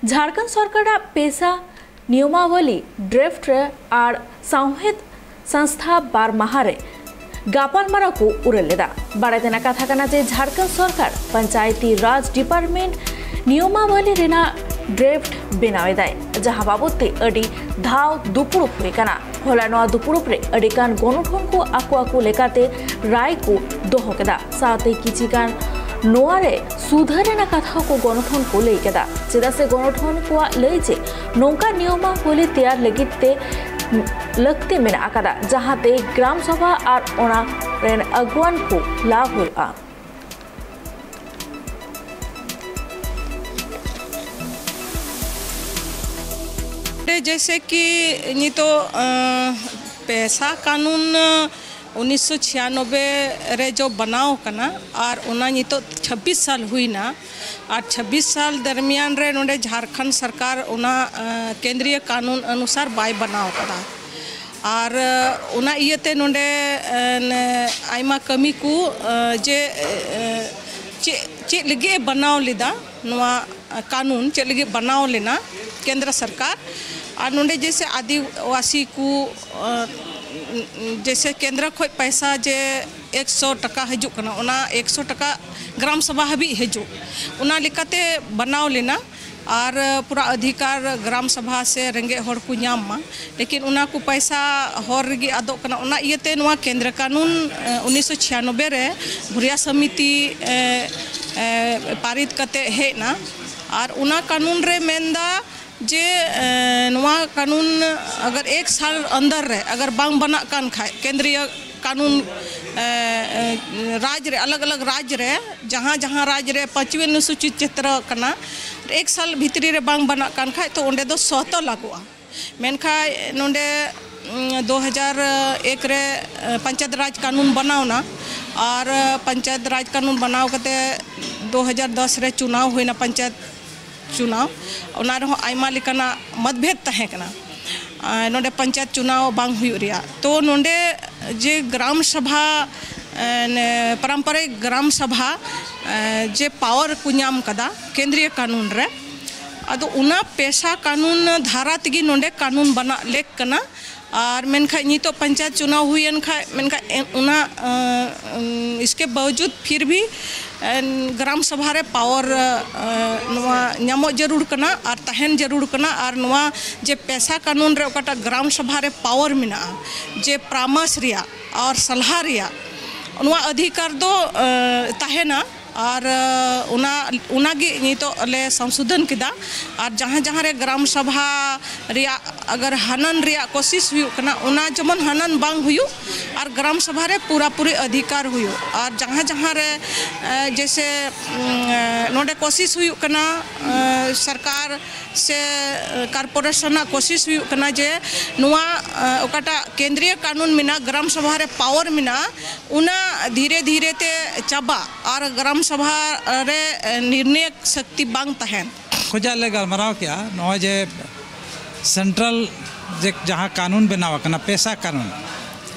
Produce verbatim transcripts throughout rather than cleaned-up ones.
ᱡᱷᱟᱲᱠᱷᱚᱸᱰ ᱥᱚᱨᱠᱟᱨᱟᱜ ᱯᱮᱥᱟ ᱱᱤᱭᱚᱢᱟᱵᱚᱞᱤ ᱰᱨᱟᱯᱷᱴ ᱨᱮ ᱟᱨ ᱥᱟᱶᱦᱮᱫ ᱥᱚᱝᱥᱛᱷᱟ ᱵᱟᱨ ᱢᱟᱦᱟ ᱨᱮ ᱜᱟᱯᱟᱞᱢᱟᱨᱟᱣ ᱠᱚ ᱩᱨᱟᱹᱞ ᱞᱮᱫᱟ᱾ ᱵᱟᱲᱟᱭ ᱛᱮᱱᱟᱜ ᱠᱟᱛᱷᱟ ᱠᱟᱱᱟ ᱡᱮ ᱡᱷᱟᱲᱠᱷᱚᱸᱰ ᱥᱚᱨᱠᱟᱨ ᱯᱚᱧᱪᱟᱭᱮᱛᱤ ᱨᱟᱡᱽ ᱰᱤᱯᱟᱨᱴᱢᱮᱱᱴ ᱱᱤᱭᱚᱢᱟᱵᱚᱞᱤ ᱨᱮᱱᱟᱜ ᱰᱨᱟᱯᱷᱴ ᱵᱮᱱᱟᱣ ᱮᱫᱟᱭ, ᱡᱟᱦᱟᱸ ᱵᱟᱵᱚᱫ ᱛᱮ ᱟᱹᱰᱤ ᱫᱷᱟᱣ ᱫᱩᱯᱲᱩᱵ ᱦᱩᱭ ᱟᱠᱟᱱᱟ᱾ ᱦᱚᱞᱟ ᱱᱚᱣᱟ ᱫᱩᱯᱲᱩᱵ ᱨᱮ ᱟᱹᱰᱤ ᱜᱟᱱ ᱜᱚᱱᱚᱴᱷᱚᱱ ᱠᱚ ᱟᱠᱚ ᱟᱠᱚ ᱞᱮᱠᱟᱛᱮ ᱨᱟᱭ ᱠᱚ ᱫᱚᱦᱚ ᱠᱮᱫᱟ᱾ ᱥᱟᱶᱛᱮ ᱠᱤᱪᱷᱤ ᱜᱟᱱ ᱱᱚᱣᱟ ᱨᱮ ᱥᱩᱫᱷᱟᱹᱨ ᱨᱮᱱᱟᱜ ᱠᱟᱛᱷᱟ ᱦᱚᱸᱠᱚ ᱜᱚᱱᱚᱴᱷᱚᱱ ᱠᱚ ᱞᱟᱹᱭ ᱠᱮᱫᱟ᱾ ᱪᱮᱫᱟᱜ ᱥᱮ ᱜᱚᱱᱚᱴᱷᱚᱱ ᱠᱚᱣᱟᱜ ᱞᱟᱹᱭ ᱡᱮ ᱱᱚᱝᱠᱟ ᱱᱤᱭᱚᱢᱟᱵᱚᱞᱤ ᱛᱮᱭᱟᱨ ᱞᱟᱹᱜᱤᱫ ᱛᱮ ᱞᱟᱹᱠᱛᱤ ᱢᱮᱱᱟᱜ ᱟᱠᱟᱫᱟ, ᱡᱟᱦᱟᱸᱛᱮ ᱜᱨᱟᱢ ᱥᱚᱵᱷᱟ ᱟᱨ ᱚᱱᱟ ᱨᱮᱱ ᱟᱹᱜᱩᱣᱟᱱ ᱠᱚ ᱞᱟᱵᱷ ᱦᱩᱭᱩᱜᱼᱟ᱾ ᱡᱮᱭᱥᱮ ᱠᱤ ᱱᱤᱛᱚᱜ, ᱟᱸ, ᱯᱮᱥᱟ ᱠᱟᱱᱩᱱ, ᱟᱸ, ᱩᱱᱤᱥᱥᱚ ᱪᱷᱤᱭᱟᱱᱚᱵᱵᱳᱭ ᱨᱮ ᱡᱚ ᱵᱮᱱᱟᱣ ᱠᱟᱱᱟ ᱟᱨ ᱚᱱᱟ ᱱᱤᱛᱚᱜ ᱪᱷᱟᱵᱵᱤᱥ ᱥᱟᱞ ᱦᱩᱭᱱᱟ᱾ ᱟᱨ ᱪᱷᱟᱵᱵᱤᱥ ᱥᱟᱞ ᱫᱚᱨᱢᱤᱭᱟᱱ ᱨᱮ ᱱᱚᱰᱮ ᱡᱷᱟᱲᱠᱷᱚᱸᱰ ᱥᱚᱨᱠᱟᱨ ᱚᱱᱟ, ᱟᱸ, ᱠᱮᱱᱫᱨᱤᱭᱚ ᱠᱟᱱᱩᱱ ᱚᱱᱩᱥᱟᱨ ᱵᱟᱭ ᱵᱮᱱᱟᱣ ᱠᱟᱫᱟ᱾ ᱟᱨ, ᱟᱸ, ᱚᱱᱟ ᱤᱭᱟᱹᱛᱮ ᱱᱚᱰᱮ, ᱟᱸ, ᱟᱭᱢᱟ ᱠᱟᱹᱢᱤ ᱠᱚ, ᱟᱸ, ᱡᱮ, ᱟᱸ, ᱪᱮᱫ, ᱪᱮᱫ ᱞᱟᱹᱜᱤᱫ ᱮ ᱵᱮᱱᱟᱣ ᱞᱮᱫᱟ ᱱᱚᱣᱟ ᱠᱟᱱᱩᱱ, ᱪᱮᱫ ᱞᱟᱹᱜᱤᱫ ᱵᱮᱱᱟᱣ ᱞᱮᱱᱟ ᱠᱮᱱᱫᱨᱚ ᱥᱚᱨᱠᱟᱨ᱾ ᱟᱨ ᱱᱚᱰᱮ ᱡᱮᱭᱥᱮ ᱟᱹᱫᱤᱵᱟᱹᱥᱤ ᱠᱚ, ᱟᱸ, ᱡᱮᱭᱥᱮ ᱠᱮᱱᱫᱨᱚ ᱠᱷᱚᱡ ᱯᱚᱭᱥᱟ ᱡᱮ ᱮᱠᱥᱚ ᱴᱟᱠᱟ ᱦᱤᱡᱩᱜ ᱠᱟᱱᱟ, ᱚᱱᱟ ᱮᱠᱥᱚ ᱴᱟᱠᱟ ᱜᱨᱟᱢ ᱥᱚᱵᱷᱟ ᱦᱟᱹᱵᱤᱡ ᱦᱤᱡᱩᱜ, ᱚᱱᱟ ᱞᱮᱠᱟᱛᱮ ᱵᱮᱱᱟᱣ ᱞᱮᱱᱟ᱾ ᱟᱨ ᱯᱩᱨᱟ ᱚᱫᱷᱤᱠᱟᱨ ᱜᱨᱟᱢ ᱥᱚᱵᱷᱟ ᱥᱮ ᱨᱮᱸᱜᱮᱡ ᱦᱚᱲ ᱠᱚ ᱧᱟᱢ ᱢᱟ, ᱞᱮᱠᱤᱱ ᱚᱱᱟ ᱠᱚ ᱯᱚᱭᱥᱟ ᱦᱚᱨ ᱨᱮᱜᱮ ᱟᱫᱚᱜ ᱠᱟᱱᱟ᱾ ᱚᱱᱟ ᱤᱭᱟᱹᱛᱮ ᱱᱚᱣᱟ ᱠᱮᱱᱫᱨᱚ ᱠᱟᱱᱩᱱ, ᱟᱸ, ᱩᱱᱤᱥᱥᱚ ᱪᱷᱤᱭᱟᱱᱚᱵᱵᱳᱭ ᱨᱮ ᱵᱷᱩᱨᱤᱭᱟ ᱥᱚᱢᱤᱛᱤ, ᱟᱸ, ᱟᱸ, ᱯᱟᱨᱤᱛ ᱠᱟᱛᱮ ᱦᱮᱡ ᱮᱱᱟ᱾ ᱟᱨ ᱚᱱᱟ ᱠᱟᱱᱩᱱ ᱨᱮ ᱢᱮᱱᱫᱟ ᱡᱮ, ᱮ, ᱱᱚᱣᱟ ᱠᱟᱱᱩᱱ ᱟᱜᱟᱨ ᱮᱠ ᱥᱟᱞ ᱟᱱᱫᱟᱨ ᱨᱮ ᱟᱜᱟᱨ ᱵᱟᱝ ᱵᱮᱱᱟᱜ ᱠᱟᱱ ᱠᱷᱟᱡ, ᱠᱮᱱᱫᱨᱤᱭᱚ ᱠᱟᱱᱩᱱ, ᱮ, ᱮ, ᱨᱟᱡᱽ ᱨᱮ, ᱟᱞᱟᱜᱽ ᱟᱞᱟᱜᱽ ᱨᱟᱡᱽ ᱨᱮ, ᱡᱟᱦᱟᱸ ᱡᱟᱦᱟᱸ ᱨᱟᱡᱽ ᱨᱮ ᱯᱟᱸᱪᱣᱤ ᱚᱱᱩᱥᱩᱪᱤᱛ ᱪᱮᱛᱨᱚ ᱠᱟᱱᱟ, ᱮᱠ ᱥᱟᱞ ᱵᱷᱤᱛᱨᱤ ᱨᱮ ᱵᱟᱝ ᱵᱮᱱᱟᱜ ᱠᱟᱱ ᱠᱷᱟᱡ, ᱛᱚ ᱚᱸᱰᱮ ᱫᱚ ᱥᱚᱛᱚ ᱞᱟᱜᱩᱜᱼᱟ᱾ ᱢᱮᱱᱠᱷᱟᱱ ᱱᱚᱰᱮ, ᱩᱸ, ᱫᱩ ᱦᱟᱡᱟᱨ ᱮᱠ ᱨᱮ, ᱮ, ᱯᱚᱧᱪᱟᱭᱮᱛ ᱨᱟᱡᱽ ᱠᱟᱱᱩᱱ ᱵᱮᱱᱟᱣ ᱮᱱᱟ ᱟᱨ, ᱮ, ᱯᱚᱧᱪᱟᱭᱮᱛ ᱨᱟᱡᱽ ᱠᱟᱱᱩᱱ ᱵᱮᱱᱟᱣ ᱠᱟᱛᱮ ᱫᱩ ᱦᱟᱡᱟᱨ ᱫᱚᱥ ᱨᱮ ᱪᱩᱱᱟᱣ ᱦᱩᱭᱱᱟ, ᱯᱚᱧᱪᱟᱭᱮᱛ ᱪᱩᱱᱟᱣ᱾ ᱚᱱᱟ ᱨᱮᱦᱚᱸ ᱟᱭᱢᱟ ᱞᱮᱠᱟᱱᱟᱜ ᱢᱚᱛᱵᱷᱮᱫ ᱛᱟᱦᱮᱸ ᱠᱟᱱᱟ, ᱟᱨ ᱱᱚᱰᱮ ᱯᱚᱧᱪᱟᱭᱮᱛ ᱪᱩᱱᱟᱣ ᱵᱟᱝ ᱦᱩᱭᱩᱜ ᱨᱮᱭᱟᱜ᱾ ᱛᱚ ᱱᱚᱰᱮ ᱡᱮ ᱜᱨᱟᱢ ᱥᱚᱵᱷᱟ, ᱮ, ᱱᱮ, ᱯᱟᱨᱟᱢᱯᱟᱨᱤᱠ ᱜᱨᱟᱢ ᱥᱚᱵᱷᱟ, ᱮ, ᱡᱮ ᱯᱟᱣᱟᱨ ᱠᱚ ᱧᱟᱢ ᱠᱟᱫᱟ ᱠᱮᱱᱫᱨᱤᱭᱚ ᱠᱟᱱᱩᱱ ᱨᱮ, ᱟᱫᱚ ᱚᱱᱟ ᱯᱮᱥᱟ ᱠᱟᱱᱩᱱ ᱫᱷᱟᱨᱟ ᱛᱮᱜᱮ ᱱᱚᱰᱮ ᱠᱟᱱᱩᱱ ᱵᱟᱱᱟᱜ ᱞᱮᱠ ᱠᱟᱱᱟ᱾ ᱟᱨ ᱢᱮᱱᱠᱷᱟᱱ ᱱᱤᱛᱚᱜ ᱯᱚᱧᱪᱟᱭᱮᱛ ᱪᱩᱱᱟᱣ ᱦᱩᱭᱮᱱ ᱠᱷᱟᱱ, ᱢᱮᱱᱠᱷᱟᱱ ᱮ-, ᱚᱱᱟ, ᱟᱸ, ᱩᱢ, ᱤᱥᱠᱮ ᱵᱟᱣᱡᱩᱫ ᱯᱷᱤᱨ ᱵᱷᱤ, ᱮᱱ, ᱜᱨᱟᱢ ᱥᱟᱵᱷᱟ ᱨᱮ ᱯᱟᱣᱟᱨ, ᱟᱸ, ᱱᱚᱣᱟ ᱧᱟᱢᱚᱜ ᱡᱟᱹᱨᱩᱲ ᱠᱟᱱᱟ ᱟᱨ ᱛᱟᱦᱮᱱ ᱡᱟᱹᱨᱩᱲ ᱠᱟᱱᱟ᱾ ᱟᱨ ᱱᱚᱣᱟ ᱡᱮ ᱯᱮᱥᱟ ᱠᱟᱱᱩᱱ ᱨᱮ ᱚᱠᱟᱴᱟᱜ ᱜᱨᱟᱢ ᱥᱟᱵᱷᱟ ᱨᱮ ᱯᱟᱣᱟᱨ ᱢᱮᱱᱟᱜᱼᱟ, ᱡᱮ ᱯᱚᱨᱟᱢᱚᱥ ᱨᱮᱭᱟᱜ ᱟᱨ ᱥᱟᱞᱦᱟ ᱨᱮᱭᱟᱜ, ᱱᱚᱣᱟ ᱚᱫᱷᱤᱠᱟᱨ ᱫᱚ, ᱟᱸ, ᱛᱟᱦᱮᱱᱟ᱾ ᱟᱨ, ᱟᱸ, ᱚᱱᱟ, ᱚᱱᱟᱜᱮ ᱱᱤᱛᱚᱜ ᱞᱮ ᱥᱚᱝᱥᱳᱫᱷᱚᱱ ᱠᱮᱫᱟ᱾ ᱟᱨ ᱡᱟᱦᱟᱸ ᱡᱟᱦᱟᱸ ᱨᱮ ᱜᱨᱟᱢ ᱥᱟᱵᱷᱟ ᱨᱮᱭᱟᱜ ᱟᱜᱟᱨ ᱦᱟᱱᱚᱱ ᱨᱮᱭᱟᱜ ᱠᱳᱥᱤᱥ ᱦᱩᱭᱩᱜ ᱠᱟᱱᱟ, ᱚᱱᱟ ᱡᱮᱢᱚᱱ ᱦᱟᱱᱚᱱ ᱵᱟᱝ ᱦᱩᱭᱩᱜ, ᱟᱨ ᱜᱨᱟᱢ ᱥᱟᱵᱷᱟ ᱨᱮ ᱯᱩᱨᱟᱹᱯᱩᱨᱤ ᱚᱫᱷᱤᱠᱟᱨ ᱦᱩᱭᱩᱜ᱾ ᱟᱨ ᱡᱟᱦᱟᱸ ᱡᱟᱦᱟᱸ ᱨᱮ, ᱮ, ᱡᱮᱭᱥᱮ, ᱩᱢ, ᱮ, ᱱᱚᱰᱮ ᱠᱳᱥᱤᱥ ᱦᱩᱭᱩᱜ ᱠᱟᱱᱟ, ᱮ, ᱥᱚᱨᱠᱟᱨ ᱥᱮ, ᱮ, ᱠᱚᱨᱯᱳᱨᱮᱥᱚᱱ ᱨᱮᱱᱟᱜ ᱠᱳᱥᱤᱥ ᱦᱩᱭᱩᱜ ᱠᱟᱱᱟ ᱡᱮ ᱱᱚᱣᱟ, ᱮ, ᱚᱠᱟᱴᱟᱜ ᱠᱮᱱᱫᱨᱤᱭᱚ ᱠᱟᱱᱩᱱ ᱢᱮᱱᱟᱜᱼᱟ, ᱜᱨᱟᱢ ᱥᱟᱵᱷᱟ ᱨᱮ ᱯᱟᱣᱟᱨ ᱢᱮᱱᱟᱜᱼᱟ, ᱚᱱᱟ ᱫᱷᱤᱨᱮ ᱫᱷᱤᱨᱮ ᱛᱮ ᱪᱟᱵᱟᱜ ᱟᱨ ᱜᱨᱟᱢ ᱥᱟᱵᱷᱟ ᱨᱮ, ᱮ, ᱱᱤᱨᱱᱟᱭᱚᱠ ᱥᱚᱠᱛᱤ ᱵᱟᱝ ᱛᱟᱦᱮᱱ᱾ ᱠᱷᱚᱡᱟᱜ ᱞᱮ ᱜᱟᱞᱢᱟᱨᱟᱣ ᱠᱮᱜᱼᱟ, ᱱᱚᱜᱼᱚᱭ ᱡᱮ ᱥᱮᱱᱴᱨᱟᱞ ᱡᱮ ᱡᱟᱦᱟᱸ ᱠᱟᱹᱱᱩᱱ ᱵᱮᱱᱟᱣ ᱟᱠᱟᱱᱟ, ᱯᱮᱥᱟ ᱠᱟᱹᱱᱩᱱ,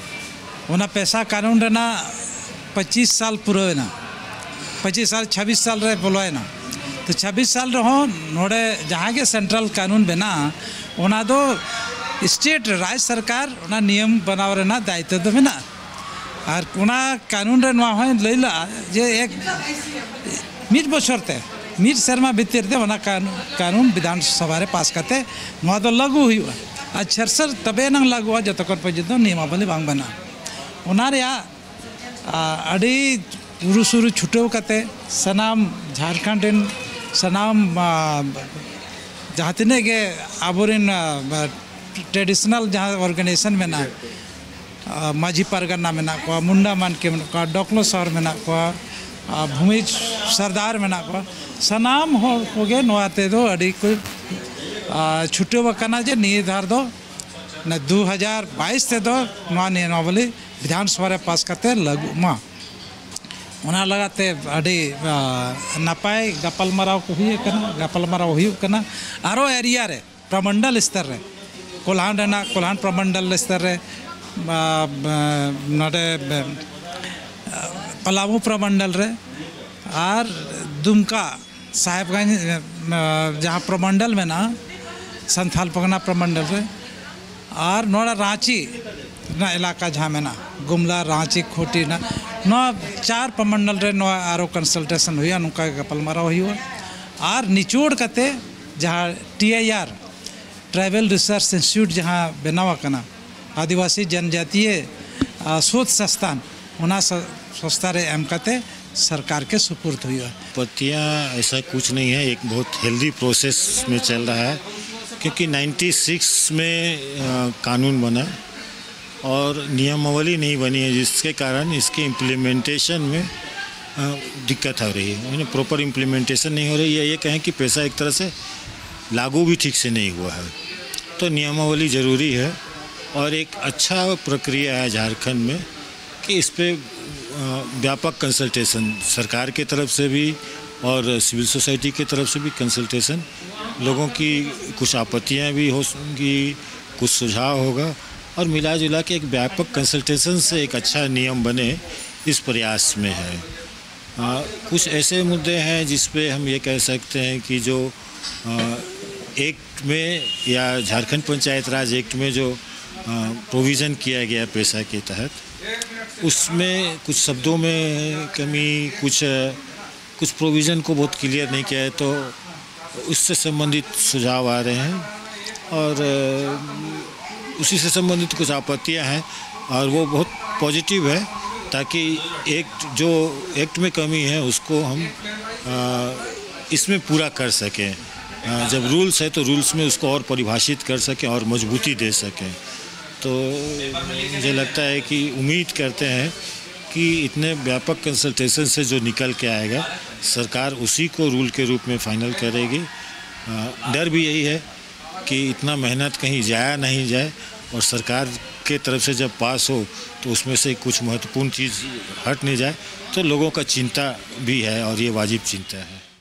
ᱚᱱᱟ ᱯᱮᱥᱟ ᱠᱟᱹᱱᱩᱱ ᱨᱮᱱᱟᱜ ᱯᱚᱸᱪᱤᱥ ᱥᱟᱞ ᱯᱩᱨᱟᱹᱣᱮᱱᱟ, ᱯᱚᱸᱪᱤᱥ ᱥᱟᱞ, ᱪᱷᱟᱵᱵᱤᱥ ᱥᱟᱞ ᱨᱮ ᱵᱚᱞᱚᱭᱮᱱᱟ᱾ ᱛᱚ ᱪᱷᱟᱵᱵᱤᱥ ᱥᱟᱞ ᱨᱮᱦᱚᱸ ᱱᱚᱰᱮ ᱡᱟᱦᱟᱸ ᱜᱮ ᱥᱮᱱᱴᱨᱟᱞ ᱠᱟᱹᱱᱩᱱ ᱵᱮᱱᱟᱜᱼᱟ, ᱚᱱᱟ ᱫᱚ ᱥᱴᱮᱴ, ᱨᱟᱡᱽ ᱥᱚᱨᱠᱟᱨ ᱚᱱᱟ ᱱᱤᱭᱚᱢ ᱵᱮᱱᱟᱣ ᱨᱮᱱᱟᱜ ᱫᱟᱭᱤᱛᱛᱚ ᱫᱚ ᱢᱮᱱᱟᱜᱼᱟ᱾ ᱟᱨ ᱚᱱᱟ ᱠᱟᱹᱱᱩᱱ ᱨᱮ ᱱᱚᱣᱟ ᱦᱚᱸᱭ ᱞᱟᱹᱭ ᱞᱟᱜᱼᱟ ᱡᱮ ᱮᱠ, ᱢᱤᱫ ᱵᱚᱪᱷᱚᱨ ᱛᱮ, ᱢᱤᱫ ᱥᱮᱨᱢᱟ ᱵᱷᱤᱛᱤᱨ ᱛᱮ ᱚᱱᱟ ᱠᱟᱹᱱᱩ-, ᱠᱟᱹᱱᱩᱱ ᱵᱤᱫᱷᱟᱱ ᱥᱚᱵᱷᱟ ᱨᱮ ᱯᱟᱥ ᱠᱟᱛᱮ ᱱᱚᱣᱟ ᱫᱚ ᱞᱟᱹᱜᱩ ᱦᱩᱭᱩᱜᱼᱟ᱾ ᱟᱨ ᱪᱷᱮᱨᱥᱟᱨ ᱛᱚᱵᱮ ᱮᱱᱟᱝ ᱞᱟᱹᱜᱩᱜᱼᱟ, ᱡᱚᱛᱚᱠᱷᱚᱱ ᱯᱚᱨᱡᱚᱱᱛᱚ ᱱᱤᱭᱚᱢᱟᱵᱚᱞᱤ ᱵᱟᱝ ᱵᱮᱱᱟᱜᱼᱟ᱾ ᱚᱱᱟ ᱨᱮᱭᱟᱜ, ᱟ, ᱟᱹᱰᱤ ᱩᱨᱩ ᱥᱩᱨᱩ ᱪᱷᱩᱴᱟᱹᱣ ᱠᱟᱛᱮ ᱥᱟᱱᱟᱢ ᱡᱷᱟᱲᱠᱷᱚᱸᱰ ᱨᱮᱱ ᱥᱟᱱᱟᱢ, ᱟ, ᱡᱟᱦᱟᱸ ᱛᱤᱱᱟᱹᱜ ᱜᱮ ᱟᱵᱚᱨᱮᱱ, ᱟ, traditional ᱡᱟᱦᱟᱸ organization ᱢᱮᱱᱟᱜᱼᱟ, ᱟ, ᱢᱟᱹᱡᱷᱤ ᱯᱟᱨᱜᱟᱱᱟ ᱢᱮᱱᱟᱜ ᱠᱚᱣᱟ, ᱢᱩᱱᱰᱟ ᱢᱟᱱᱠᱮ ᱢᱮᱱᱟᱜ ᱠᱚᱣᱟ, ᱰᱚᱠᱞᱚ ᱥᱚᱦᱚᱨ ᱢᱮᱱᱟᱜ ᱠᱚᱣᱟ, ᱟ, ᱵᱷᱩᱢᱤᱡᱽ ᱥᱚᱨᱫᱟᱨ ᱢᱮᱱᱟᱜ ᱠᱚᱣᱟ, ᱥᱟᱱᱟᱢ ᱦᱚᱲ ᱠᱚᱜᱮ ᱱᱚᱣᱟ ᱛᱮᱫᱚ ᱟᱹᱰᱤ ᱠᱚ, ᱟ, ᱪᱷᱩᱴᱟᱹᱣ ᱟᱠᱟᱱᱟ ᱡᱮ ᱱᱤᱭᱟᱹ ᱫᱷᱟᱨ ᱫᱚ, ᱚᱱᱟ ᱫᱩ ᱦᱟᱡᱟᱨ ᱵᱟᱭᱤᱥ ᱛᱮᱫᱚ ᱱᱚᱣᱟ ᱱᱤᱭᱚᱢᱟᱵᱚᱞᱤ ᱵᱤᱫᱷᱟᱱ ᱥᱚᱵᱷᱟ ᱨᱮ ᱯᱟᱥ ᱠᱟᱛᱮ ᱞᱟᱹᱜᱩᱜ ᱢᱟ᱾ ᱚᱱᱟ ᱞᱟᱜᱟᱛ ᱛᱮ ᱟᱹᱰᱤ, ᱟ, ᱱᱟᱯᱟᱭ ᱜᱟᱯᱟᱞᱢᱟᱨᱟᱣ ᱠᱚ ᱦᱩᱭ ᱟᱠᱟᱱᱟ, ᱜᱟᱯᱟᱞᱢᱟᱨᱟᱣ ᱦᱩᱭᱩᱜ ᱠᱟᱱᱟ᱾ ᱟᱨᱚ ᱮᱨᱤᱭᱟ ᱨᱮ ᱯᱨᱚᱢᱚᱱᱰᱚᱞ ᱥᱛᱚᱨ ᱨᱮ, ᱠᱚᱞᱦᱟᱱ ᱨᱮᱱᱟᱜ, ᱠᱚᱞᱦᱟᱱ ᱯᱨᱚᱢᱚᱱᱰᱚᱞ ᱥᱛᱚᱨ ᱨᱮ, ᱵᱟ, ᱵᱟ, ᱱᱚᱰᱮ, ᱵᱟ, ᱯᱟᱞᱟᱢᱩ ᱯᱨᱚᱢᱚᱱᱰᱚᱞ ᱨᱮ ᱟᱨ ᱫᱩᱢᱠᱟ ᱥᱟᱦᱮᱵᱽᱜᱚᱸᱡᱽ, ᱮ, ᱡᱟᱦᱟᱸ ᱯᱨᱚᱢᱚᱱᱰᱚᱞ ᱢᱮᱱᱟᱜᱼᱟ, ᱥᱟᱱᱛᱷᱟᱞ ᱯᱟᱨᱜᱟᱱᱟ ᱯᱨᱚᱢᱚᱱᱰᱚᱞ ᱨᱮ, ᱟᱨ ᱱᱚᱰᱮ ᱨᱟᱸᱪᱤ ᱨᱮᱱᱟᱜ ᱮᱞᱟᱠᱟ ᱡᱟᱦᱟᱸ ᱢᱮᱱᱟᱜᱼᱟ, ᱜᱩᱢᱞᱟ, ᱨᱟᱸᱪᱤ, ᱠᱷᱩᱸᱴᱤ ᱨᱮᱱᱟᱜ, ᱱᱚᱣᱟ ᱪᱟᱨ ᱯᱨᱚᱢᱚᱱᱰᱚᱞ ᱨᱮ ᱱᱚᱣᱟ ᱟᱨᱚ ᱠᱚᱱᱥᱟᱞᱴᱮᱥᱚᱱ ᱦᱩᱭᱩᱜᱼᱟ, ᱱᱚᱝᱠᱟ ᱜᱮ ᱜᱟᱯᱟᱞᱢᱟᱨᱟᱣ ᱦᱩᱭᱩᱜᱼᱟ᱾ ᱟᱨ ᱱᱤᱪᱚᱲ ᱠᱟᱛᱮ ᱡᱟᱦᱟᱸ T I R, tribal research institute ᱡᱟᱦᱟᱸ ᱵᱮᱱᱟᱣ ᱟᱠᱟᱱᱟ, ᱟᱹᱫᱤᱵᱟᱹᱥᱤ ᱡᱚᱱᱡᱟᱛᱤᱭᱚ, ᱟ, ᱥᱳᱫᱷ ᱥᱚᱝᱥᱛᱷᱟᱱ, ᱚᱱᱟ ᱥᱚ-, ᱥᱚᱝᱥᱛᱷᱟ ᱨᱮ ᱮᱢ ᱠᱟᱛᱮ ᱥᱚᱨᱠᱟᱨ ᱠᱮ ᱥᱩᱯᱩᱨᱫ ᱦᱩᱭᱩᱜᱼᱟ᱾ आपत्तियां ऐसा कुछ नहीं है, एक बहुत हेल्दी प्रोसेस में चल रहा है, क्योंकि नाइन्टी सिक्स में, अ, कानून बना और नियमावली नहीं बनी है, जिसके कारण इसके इम्प्लीमेंटेशन में, अ, दिक्कत आ रही है, यानी प्रॉपर इम्प्लीमेंटेशन नहीं हो रही है। ये कहें कि पैसा एक तरह से लागू भी ठीक से नहीं हुआ है, तो नियमावली ज़रूरी है और एक अच्छा प्रक्रिया है झारखंड में कि इस पे, अ, व्यापक कंसल्टेशन सरकार के तरफ से भी और सिविल सोसाइटी की तरफ से भी कंसल्टेशन, लोगों की कुछ आपत्तियां भी होंगी, कुछ सुझाव होगा और मिला जुला के एक व्यापक कंसल्टेशन से एक अच्छा नियम बने, इस प्रयास में है। अ, कुछ ऐसे मुद्दे हैं जिस पे हम ये कह सकते हैं कि जो, अ, एक्ट में या झारखंड पंचायत राज एक्ट में जो, अ, प्रोविज़न किया गया पैसा के तहत, उसमें कुछ शब्दों में कमी, कुछ, कुछ प्रोविज़न को बहुत क्लियर नहीं किया है, तो उससे संबंधित सुझाव आ रहे हैं और, अ, उसी से संबंधित कुछ आपत्तियां हैं और वो बहुत पॉजिटिव है, ताकि एक्ट, जो एक्ट में कमी है उसको हम, अ, इसमें पूरा कर सकें। अ, जब रूल्स है तो रूल्स में उसको और परिभाषित कर सकें और मजबूती दे सकें। तो मुझे लगता है कि उम्मीद करते हैं कि इतने व्यापक कंसल्टेशन से जो निकल के आएगा, सरकार उसी को रूल के रूप में फाइनल करेगी। अ, डर भी यही है कि इतना मेहनत कहीं जाया नहीं जाए और सरकार के तरफ से जब पास हो तो उसमें से कुछ महत्वपूर्ण चीज़ हट नहीं जाए, तो लोगों का चिंता भी है और ये वाजिब चिंता है।